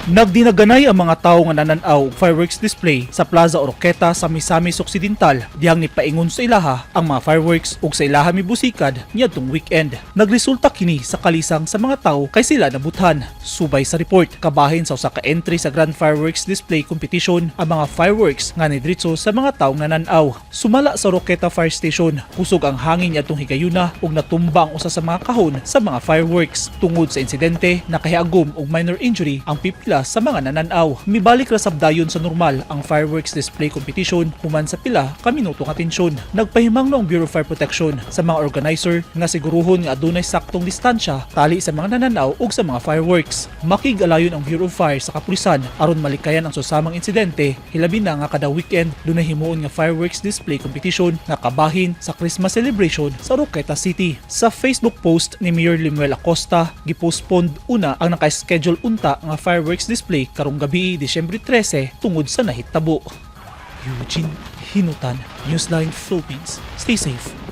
Nagdinaganay ang mga tawo nga nananaw og fireworks display sa Plaza Oroqueta sa Misamis Occidental dihang nipaingon sa ilaha ang mga fireworks ug sa ilaha mibusikad niadtong weekend. Nagresulta kini sa kalisang sa mga tawo kay sila nabuthan. Subay sa report, kabahin sa usa ka entry sa Grand Fireworks Display Competition ang mga fireworks nga nidritso sa mga tawo nga nananaw. Sumala sa Oroqueta Fire Station, kusog ang hangin niadtong higayuna ug natumba ang usa sa mga kahon sa mga fireworks. Tungod sa insidente, nakahiagom og minor injury ang pipila sa mga nananaw. Mibalik ra sab dayon sa normal ang fireworks display competition human sa pila ka minuto nga tensyon. Nagpahimangno ang Bureau of Fire Protection sa mga organizer nga siguruhon nga adunay saktong distansya tali sa mga nananaw ug sa mga fireworks. Makig-alayon ang Bureau of Fire sa kapulisan aron malikayan ang susamang insidente, hilabi na nga kada weekend dunay himuon nga fireworks display competition nga kabahin sa Christmas celebration sa Oroquieta City. Sa Facebook post ni Mayor Lemuel Acosta, gipostponed una ang naka-schedule unta nga fireworks display karong gabi, Disyembre 13, tungod sa nahitabo. Eugene Hinutan, Newsline Philippines. Stay safe.